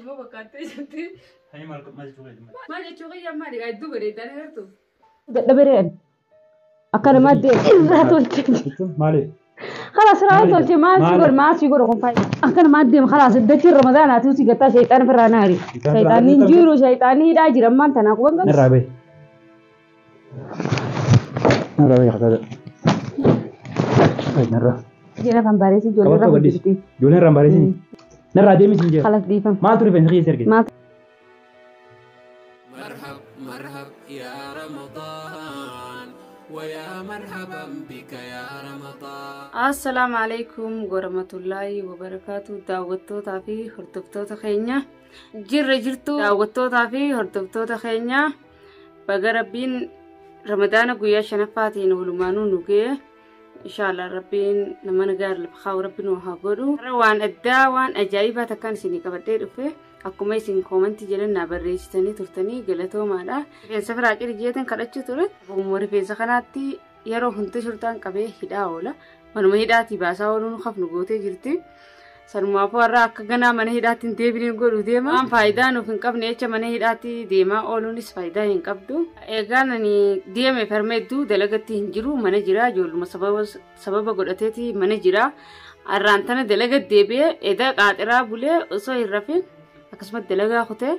Nama fakkaattee jirti. Hani maal maal jechuu keeti? Maal jechuu kiyya maali gaa hedduu bareedaa ni gartuu? Dadhabareen akka namaatti irraa tolche. Jechuun maaliif? Kalaas irraa Maali? tolche maal si Maali? godhe maal si godhe kun faayidaa. Akka namaatti deema kalaas dachiin ramadaanaati si gattaa shayxaan ofirraa naari. Shayxaanni hin jiru shayxaanni hidhaa jira ammaan tanaa quban qabdu. Narraa bahi. Narraa bahi qatada. Narraa. Jira kan bareessi ijoollee Qabattoo irraa gadhiisi. hojjetti. Ijoolleen irraan bareessini. Narraa deemi siin jira. Kalaas dhiifama. Maaltu rifeensa kiyya si argite? Maal مرحب مرحب يا رمضان ويا مرحبا بك يا رمضان. Assalaamu alaikum warahmatullaahi wabarakaatu. Daawwattootaa fi hordoftoota keenya jirra jirtu, daawwattootaa fi hordoftoota keenya, baga rabbiin ramadaana guyyaa shanaffaatiin walumaanuu nu ga'e. Inshaallah rabbiin nama nagaa lafa kaa'u rabbi nu haa godhu. Har'a waan addaa waan ajaa'ibaa takkaan isinii qabadhee dhufe, akkuma isin koomantii jedhan naa barreessitanii turtanii galatoomaadha. Rifeensa firaa ciri jeetan kadhachuu ture. Akkuma rifeensa kanaatti yeroo hundi shurtaan qabee hidhaa oola. Manuma hidhaatii baasaa ooluun hafnu gootee jirti. Sanumaafuu har'a akka ganaa mana hidhaatti hin deebineen godhu deema. Waan faayidaa nuuf hin qabne jecha mana hidhaatti deemaa ooluunis faayidaa hin qabdu. Egaa ani deeme ferma hedduu dalagatti hin jiru, mana jira, ijoolluma sababa godhateeti mana jira. Har'aan tana dalaga deebi'ee edaa qaaxiraa bulee osoo hin rafin akkasumas dalagaa kutee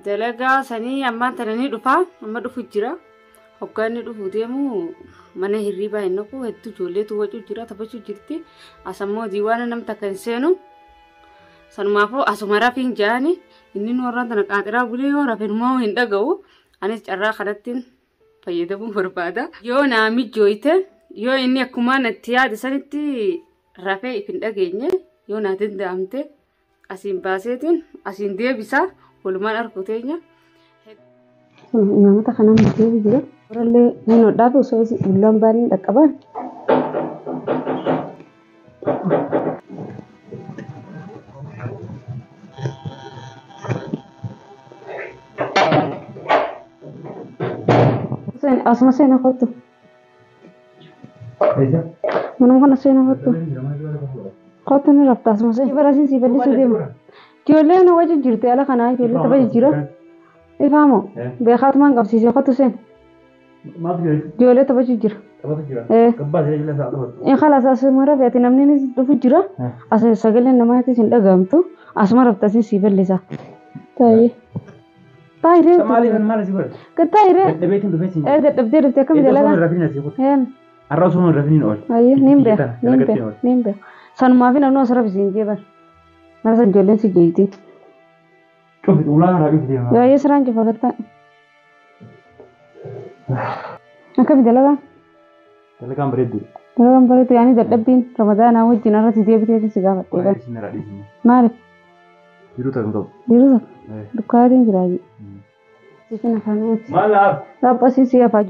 dalagaa sanii ammaan tana ni dhufa, amma dhufu jira. Hoggaa inni dhufu deemu mana hirriibaa hin naqu, hedduu ijoolleetu wacuu jira, taphachuu jirti. Asammoo diiwaana nam takka hin seenu. Sanumaafuu asuma rafiin jaani inni nu warraan tana qaaxiraa bulee yoo rafe numaa hin dhaga'u. Anis carraa kanattiin fayyadamuu barbaada. Yoo naa mijjooyte, yoo inni akkuma natti yaade sanitti rafee if hin dhageenye, yoo naa danda'amte asiin baaseetiin asiin deebisaa walumaan argu teenya. Imaamata kanaan bitee jira. Warallee ni hodhaafi osoo bullaan baanii dhaqqaban. Asuma seena kottu. Eessa? Manuma kana seena kottu. Kottu ni rafta asuma seena. Barasiin si bal'isuu deema. Ijoolleen wajji jirti ala kanaa, ijoollee tapha jira. Ifaamoo beekaatumaan qabsiisee kottu seena. Maaltu jira? Ijoollee taphachuu jira. Taphatu jira. Eh. Gabbaa siree jala isaa taphatu. In khalaas asuma rafi, ati namni ni dhufu jira. As sagaleen namaatis hin dhaga'amtu. Asuma rafta asiin si bal'isa. Taa'ee. Taa'ee. Maaliif maal asii godhe? Taa'ee. Dadhabeetiin dhufee siin. Eh, dadhabdee dhuftee akkami Osoo hin dalagaa? rafin asii kutte. Een. Har'a osoo hin rafin oole. Ayyee niin beeka. Biyya tana Niin dalagatti beeka. oole. Niin beeka. Sanumaaf namni as rafi siin jeeban. Mana san ijoolleen si jeeyti. Cufi ulaa irraa cufi deema. Baay'ee siraan cufa gartaa. Akkami dalagaa? Dalagaan bareedduu. Dalagaan bareedu yaani dadhabbiin ramadaanaa wajjin irratti deebitee si gaafadhee Waa'ee bara. isin irraa dhiisne. Maaliif? Jiruu takka hin qabu. Yeroo tokko dukkaatiin jiraaji. Sifin afaan uuti. Maal laaf? Dhaaphasii si afaa.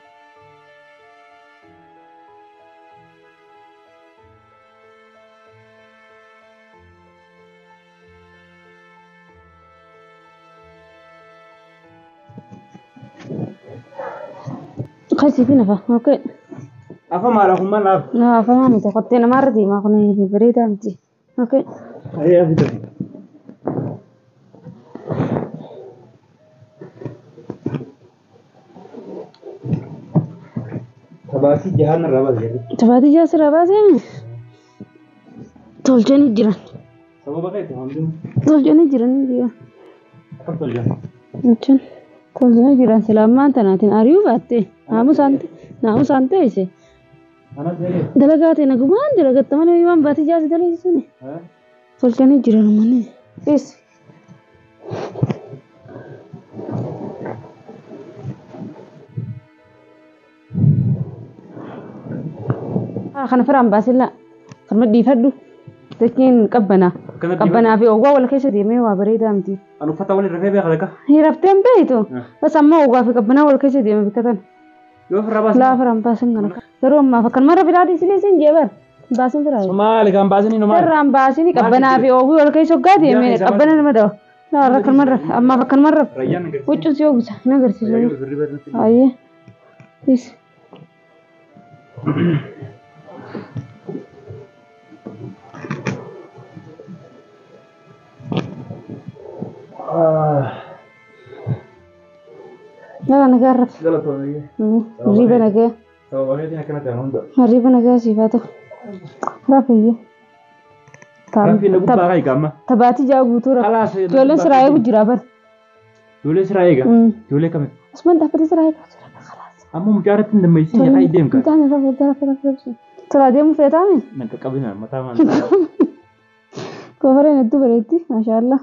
Sifin afaa. Okay. Afa maal afun maal laaf? Na afaa miti qottee namaarra deemaa kun bareedaa miti. Okay. Ayyee afi tafi. Tabaasii jahaan irraa baase jedhe. Tabaatii jaasirraa baasee tolchanii jiran. Sababa keeti hundinuu. Tolchanii jiran jiran. Akkam tolchan? Jechuun tolchanii jiran sila ammaan tanaatiin ari'uu baatte naamusaan teesse. Anas jedhee. Dalagaa ta'e nagumaan dalagatta malee waan baatii jaasi dalagsisuni. Tolchanii jiran uummanni. Is. Kana firaan baasilla. Kanuma dhiifadhu. Dachiin qabbanaa. Akkanatti Qabbanaa fi oowwaa wal keessa deemee waa bareedaa miti. An uffata waliin rafee beeka takka. Rafteen beeytu. Bas amma oowwaa fi qabbanaa wal keessa deeme bikka tana. Yoo ofirraa baasin. Laa firaan baasin kana. Garuu ammaaf akkanuma irra firaa dhiisanii siin jee bara. Baasin firaa. Maali kan baasanii nu maali? Irraan baasini qabbanaa fi oowwii wal keessa hoggaa deeme Yaa keessa qabbana nama dhawa. Laa irra akkanuma irra ammaaf akkanuma irra. Rayyaan agarsiisa. Huccuun si oogisa hin agarsiisu. Rayyaan ofirrii baasanii. Ayyee. Is. Yala nagaa rafi. Galatoomii. Hirriba nagaa. Sababa keetiin akkana ta'an hunda. Hirriba nagaa siif haa ta'u. Rafi. Rafi na gubbaa kaayi amma. Tabaatii ja'a guutuu rafi. Kalaas. Ijoolleen siraa eegu jira bara. Ijoollee siraa eega. Ijoollee kami? Asumaan dhaabbatee siraa eegaa jira. Kalaas. Amma mucaa irratti hin dammaysiin yaa kaayi deemka. Mucaan rafi rafi rafi rafi. Siraa deemu feetaami? Nan qaqqabina mataa maal. Kofareen hedduu bareetti. Maashaallah.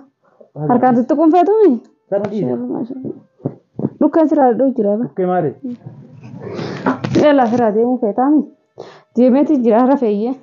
Harkaan tuttuquun feetumi? Sana dhiise. Maashaallah. Dukkaan siraa dhadhuu jira bara. Bukkee maali? Yala siraa deemuu feetaami? Deemeeti jira rafeeyyee.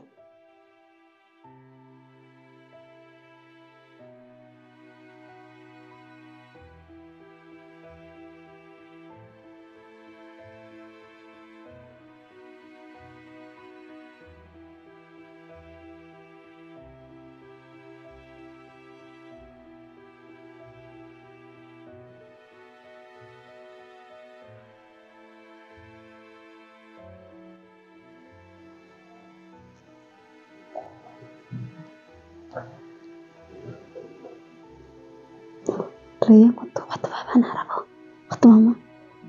Rayyan kottu kottu baabaa na rafoo kottu mama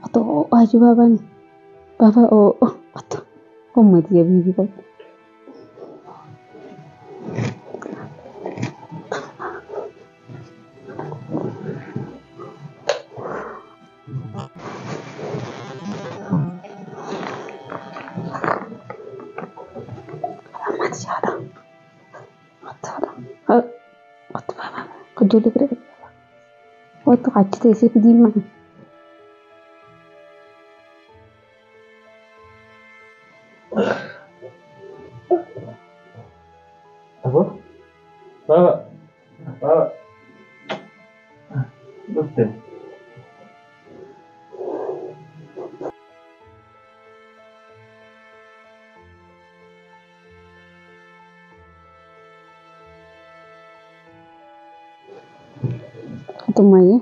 kottu waaju baabaa ni baabaa oo kottu ummati ya bibi kottu. Ammaati jaadha kottu kottu baabaa ijoollee bira kottu achi teessee fidii mana. Apa? Baba. Baba. Dhufte. Kottu mayyee.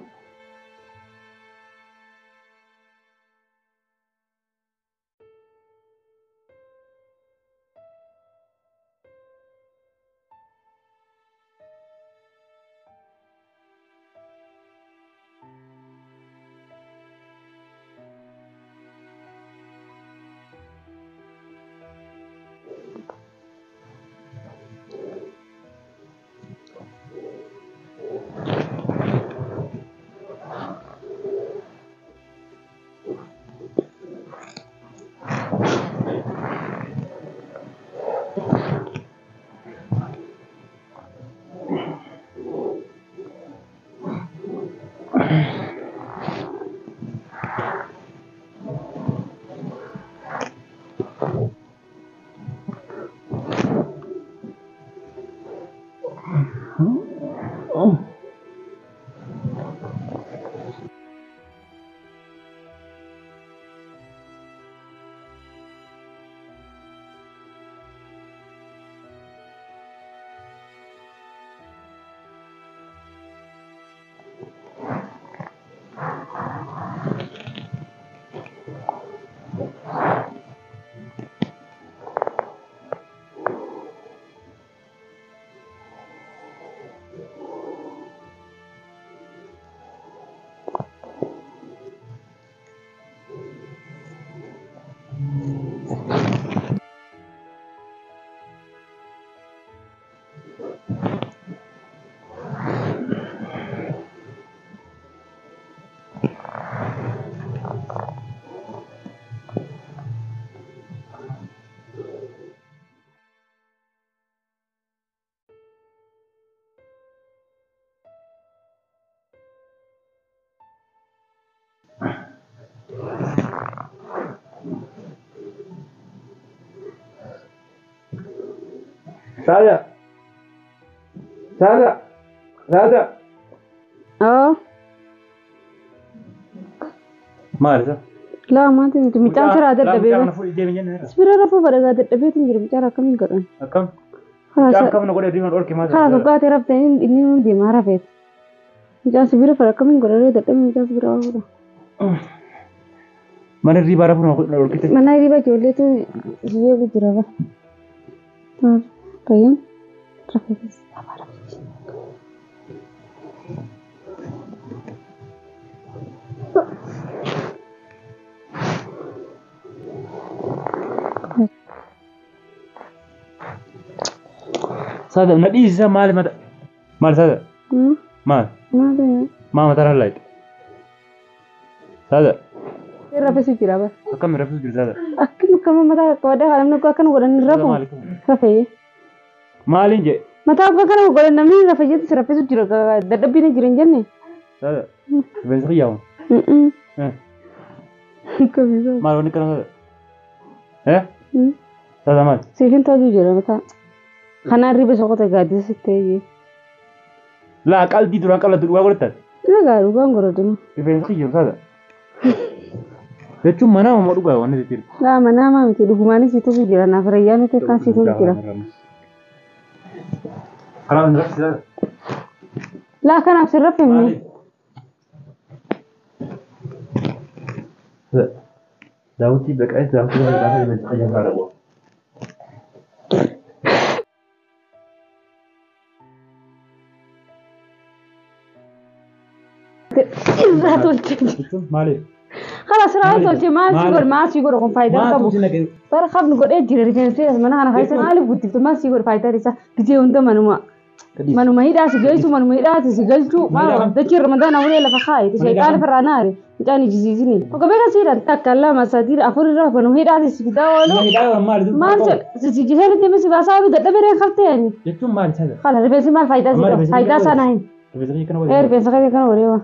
Saada. Saada. Saada. Oo. Maali isa? Laa maanti miti mucaan siraa dadhabee. Mucaan kana fuudhii deemi jennee. Sibira rafuu fadhagaa dadhabeetiin jira mucaan akkamiin godhan. Akkam? Mucaan kam na godhee deeman dhorke maal? Karaa soggaatee raftee inni nu deemaa rafeet. Mucaan sibira fadha akkamiin godharee dadhabee mucaan sibira fuudha. Mana hirribaa rafuu na dhorkite. Mana hirribaa ijoolleetu siyyee jira ba. Rayyan rafee keessa rafee. Saada na dhiisisa maali mata maal saada? Maal? Maa mataa laayite? Saada. Rafeesu jira bara. Akkami rafeesu jira saada? Akkami akkama mataa qabaddee haala namni akkana godhan hin rafu. Rafee. Maaliin jee? Mataa akka kana godhan namni rafa jettu si rafeesu jira dadhabbiin jira hin jenne. Saada. Rifeensi xiyyaa'u. Maal wanni kana saada? Saada maal? Siifin taatu jira mataa. Kanaan ribe soqota gaaddisa ta'ee. Laa qalbii duraan qallattu dhugaa godhattan. Dhugaa dhugaan godhatu. Rifeensi xiyyaa'u saada. Jechuun mana nama dhugaa waan itti jiru. Laa mana nama miti dhugumaanis situ jira naaf rayyaan itti kan situ jira. Kanaaf hin raffise. Laa kanaaf sin raffifne. Daawwitii baqa'ee daawwitii gaafa rifeensi xiyyaa irraa Irraa tolche. Maaliif? خلاص رأيت قلت ما سيقول كم فايدة كم بر خاف نقول إيه جري رجال سياس ما أنا خايس أنا اللي قلت ما سيقول فايدة ريسا بيجي أنت منو ما هي داس جلسوا منو ما هي داس جلسوا ما ذكر رمضان أولي لا فخاي شيطان فراناري جاني جزيزني وقبل كثير تكلم مسادير أفور الرب منو هي داس كده ولا ما سجل دي بس بس أبي ده بيرين خلته يعني خلاص بس ما فايدة فايدة سنة هاي بس كده كانوا وريوا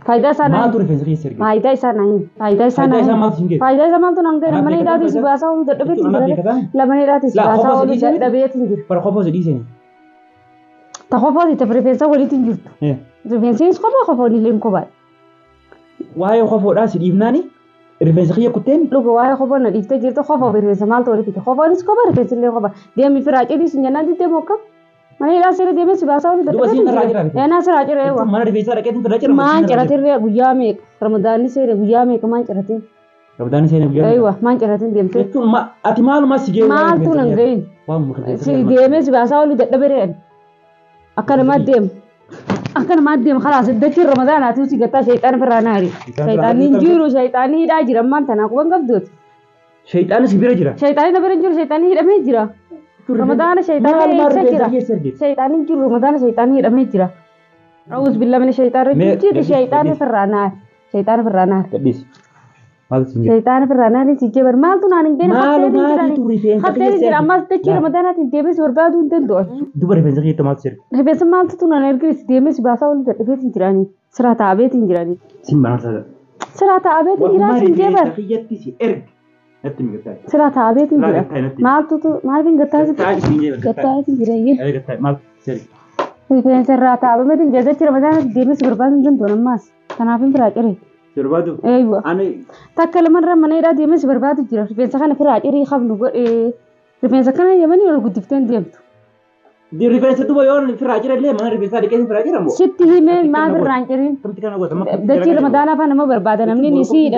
فايدة سنة ما توري فيزيك سيرجي فايدة سنة فايدة سنة فايدة سنة تو نانغ لما نيراتي سباسا ولو دبيت لما نيراتي سباسا ولو دبيت تنجر پر خوفو زدي سني تخوفو دي تفريفنسا ولي تنجر ريفنسيس خوفو خوفو نيلين كوبا واي خوفو راس ديفناني ريفنسيا كوتين لو واي خوفو نديفته جرت خوفو ريفنسا مال توري فيت خوفو نس كوبا ريفنس لي خوفو ديمي فراجي دي سنجنا دي ديموكا mana hidhaa seera deemee si baasaa oolu dadhabee eenaa sirraa cira eewwa. Mana rifeensaa dhaqeetiin firraa cira. Maan ciratirree guyyaa meeqa ramadaanni seera guyyaa meeqa maan ciratin. Ramadaanni seera guyyaa meeqa. Eewwa maan ciratin deemtee. Jechuun ati maaluma si geewu. Maaltu nan gahin. Si deemee si baasaa oolu dadhabee re'an. Akka namaa deema. Akka namaa deema khalaas dachiin ramadaanaatu si gattaa shayxaan firraa naari. Shayxaanni hin jiru shayxaanni hidhaa jira ammaan tanaa quban qabdooti. Shayxaanni si bira jira. Shayxaanni na bira hin jiru shayxaanni hidhamee jira. رمضان شيطان يسجرا شيطان يجي رمضان شيطان يرمي جرا أعوذ بالله من الشيطان الرجيم جد شيطان في الرنار شيطان في الرنار شيطان في الرنار يجي بر مال تو نانين بين خطير جرا ما تكي رمضان تديمس وربادو تندو دوبر في زغي تمال سير بس مال تو نانين كريس ديمس باسا ول تفيت جراني سرا تابيت جراني سين سرا تابيت جرا سين جبر سرا تابيت جرا مال تو ما بين قطع قطع جرا يه مال سرا تابيت جرا جت رمضان ديمس وربادو تندو نماس تنافين براجري بربادو ايوه انا تكلم مره من يراد يمس بربادو جرا رفنسا كان فراجري خاف نقول رفنسا كان يمني ولا قدفتين ديمتو دي رفنسا تو بيون فراجري ليه ما رفنسا دي كيف فراجري مو ست هي ما فراجري دتي رمضان فانا ما برباد نمني نسي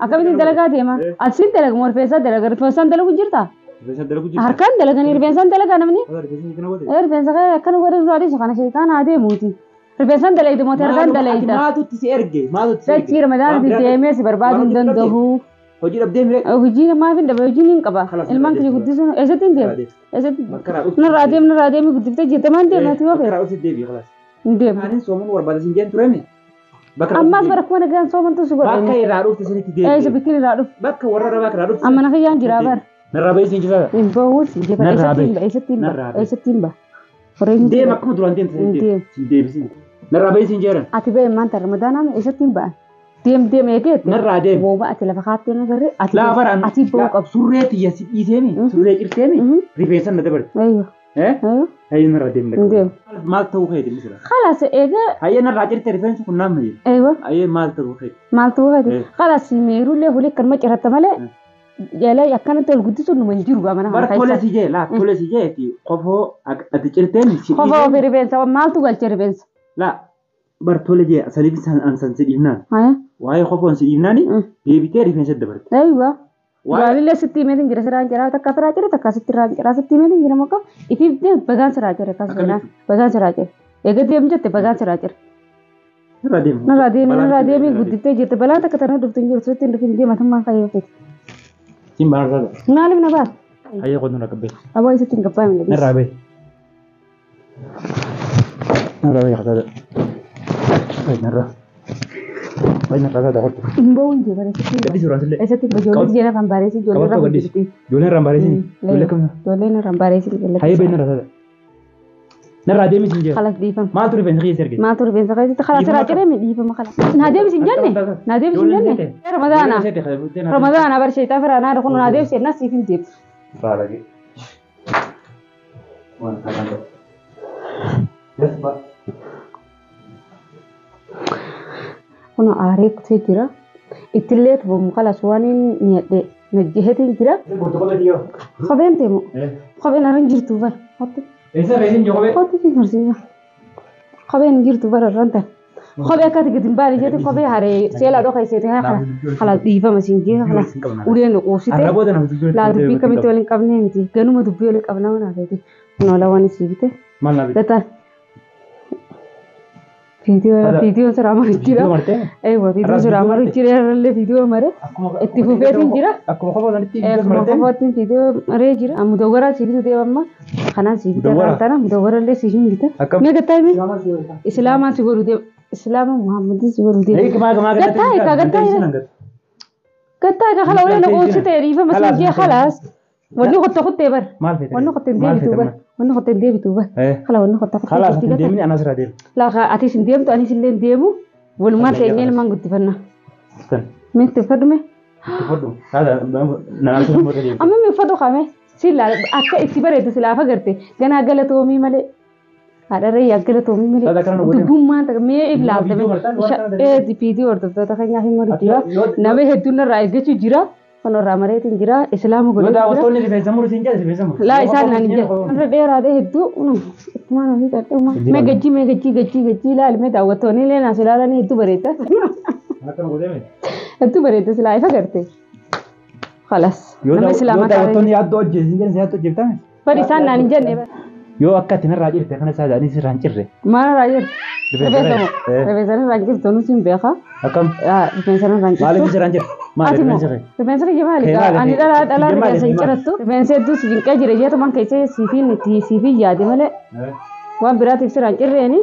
اكمل دلقا ديما اسيد دلق مور فيسا دلق رفنسا دلق جرتا هركان دلق رفنسا دلق نمني رفنسا كان ورد رادي شخنا شيطان عادي موتي رفنسان دلقت موتر كان دلقت ما تو تسيرجي ما تو تسيرجي دتي رمضان في ديمس برباد دندهو هجي ربدي مريك هجي ما فين دبا هجي نقبا المان كي قدسون ايستين ديم ايست نرادم نرادم قدفت جت ما ديم ما تيوفي بكره اوسد ديبي خلاص ديم انا سومن ورباد سنجين ترمي بكره اما بركونه كان سومن تسوق بكره رادوف تسنتي ديم ايش بكري رادوف بكره ورا بكره رادوف اما انا خيان جرابر نرابي سنجي بوس جبر ايستين با ايستين با ديم اكو دران ديم ديم نرابي سنجيرن اتبه ما انت رمضان ايستين با ديم ديم ايجيت نرى ديم وبا اتلفخات نغري لا فران اتي بوق سوريتي يا سيدي سوري كرتيمي ريفيسن ندبر ايوه ايه هي نرى ديم ديم مال تو خير مثلا خلاص ايجا هي نرى جرت ريفنس كنا مي ايوه هي مال تو خير مال تو خير خلاص ميرو له هولي كرمه جرت مله يلا يكن تل غدسو نمنجرو انا بر تولسي جي لا تولسي جي تي قفو اتجرتين قفو ريفنس مال تو غلچ ريفنس لا برتولي جي سليب سان انسان سيدنا واي خوفون سيدناني ديبيتي ريفنس دبرت ايوه وعلى ستي مين جرا سران جرا تك فرا جرا تك ستي ران جرا ستي مين جرا مكو إفي بغان سرا جرا كاسنا بغان سرا جرا إذا ديم جت بغان سرا جرا نراديم نراديم غديت جت بلا تك ترى دفتن جرا ستي دفتن جرا ما خايف سين بارزا نالم نبار هيا قدنا ركبي أبوي ستين قبائل نرابي Narraa bahi qatada. Bahi narraa. Bahi narraa taata qortu. Hin ba'uun jee bareessitti. Gaddi suuraan sillee. Eessatti ijoollee jee irraan bareessi ijoollee Qabattoo irraan gaddisi. guddifti. Ijoolleen irraan bareessini. Ijoollee kam? Ijoolleen irraan bareessi. Hayyee bahi narraa taata. Narraa deemi siin jee. Khalas dhiifama. Maaltu rifeensa keessa argite? Maaltu rifeensa keessatti khalas irraa ciree dhiifama khalas. Naa deebisi hin jenne? Naa deebisi hin jenne? Ramadaana. Ramadaana bar sheexaa firaa naa kun naa deebisi ennaa siif hin deebisu. Baalagee. Waan kanaan ta'u. Jasba. Kun aaree kutee jira. Ittillee tubamu khalas waan inni niyadhee najjiheetiin jira. Kopheen teemu. Kopheen arra hin jirtu bara. Kottu. Eessa reesin jiru kophee? Kottu si barsiisa. Kopheen hin jirtu bara irraan tan. Kophee akkati gadi hin baane jeeti kophee haree seelaa dhoka iseeti haa kala. Kala dhiifama siin jee kala. Uleen quubsite. Arra booda nama dubbii Laa dubbii kamitti waliin qabnee miti. Ganuma dubbii waliin qabnaa mana feeti. Kun ola waan isii bite. Maal naa bite? Gataa. Viidiyoo siraa maru jira. Viidiyoo martee? Eewa viidiyoo siraa maru jira irrallee viidiyoo mare. Itti fufeetiin jira. Akkuma kophoo sanitti viidiyoo Akkuma martee? kophootiin viidiyoo maree jira. Mudawwaraa sii bitu deema amma. Kanaan sii bita Mudawwara? tana mudawwarallee sii hin bita. Akkam? Mee gattaa himi? Islaamaan si godhu deema. Islaama Muhammadin si godhu deema. Eegi maa maa Gattaa hiika gattaa hiika. Gattaa hiika kala ulee loqoobsite dhiifama siin jee khalaas. Wanni qotta qottee bar. Maal feete? Wanni qottee deebitu bar. Wanni qottee deebitu bar. Kala wanni qotta qottee. Khalaas hin deemini anas irraa deema. Laa atis hin deemtu anis illee hin deemu. Walumaan teenyee ilmaan guddifanna. Mee itti uffadhu mee? Itti uffadhu. Naan sun booda deema. Amma mee uffadhu qame. Si akka itti bareedu silaaf agarte. Ganaa galatoomii malee. Haadha yaa galatoomii malee. Dubbummaan takka mee if laaltame. Viidiyoo hordoftoota keenyaaf hin maru jira. Nama hedduun irraa eeggachuu jira. Kun irraa mareetiin jira. Islaama godhee Yoo jira. daawwattoonni rifeensa muru siin jedhe rifeensa muru. Laa isaan naan jedhe. Irra dheeraadha hedduu. Ittumaan ofii qadhuma. Mee gajjii mee gajjii gajjii gajjii ilaali mee daawwattoonni illee naas ilaalanii hedduu bareedda. Akkana godhee mee? Hedduu bareedda silaa ifa garte. Khalas. Yoo Nama islaamaa taatee. daawwattoonni yaaddoo hojjeessin jedhe yaaddoo hojjettame? Bari isaan naan hin jenne. Yoo akka ati narraa jirte kana isaa jedhanii sirraa hin cirre. Maal irraa jirte? Rifeensa moo? Rifeensa irraa hin jirtu nuti hin beeka. Akkam? Rifeensa irraa hin jirtu. Maaliif sirraa hin jirre? Maali rifeensa kee? Rifeensa kiyya maali? Ani dhalaa dhalaa rifeensa hin cirattu. Rifeensa hedduu si jinqee jira jeetuman keessee siifiin itti siifiin yaade malee. Waan biraatiif sirraa hin cirreeni.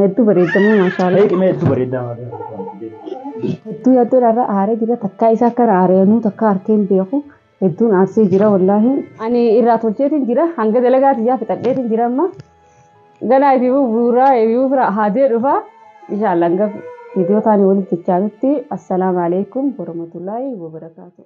Hedduu bareedamoo maashaallah. Eeqimee hedduu bareedaa maali? Hedduu yaaddoodhaan aaree jira takkaa isaa akkana aareenuu takkaa harkee hin beeku. Hedduun aarsee jira wallaahi. Ani irraa tolcheetiin jira hanga dalagaati ijaa fixadheetiin jira amma. Ganaa ifuu buuraa ifuu fira haadee dhufaa. Inshaallah hanga viidiyoo taanii walitti jechaanutti assalaamu alaikum warahmatullaahi wabarakaatu.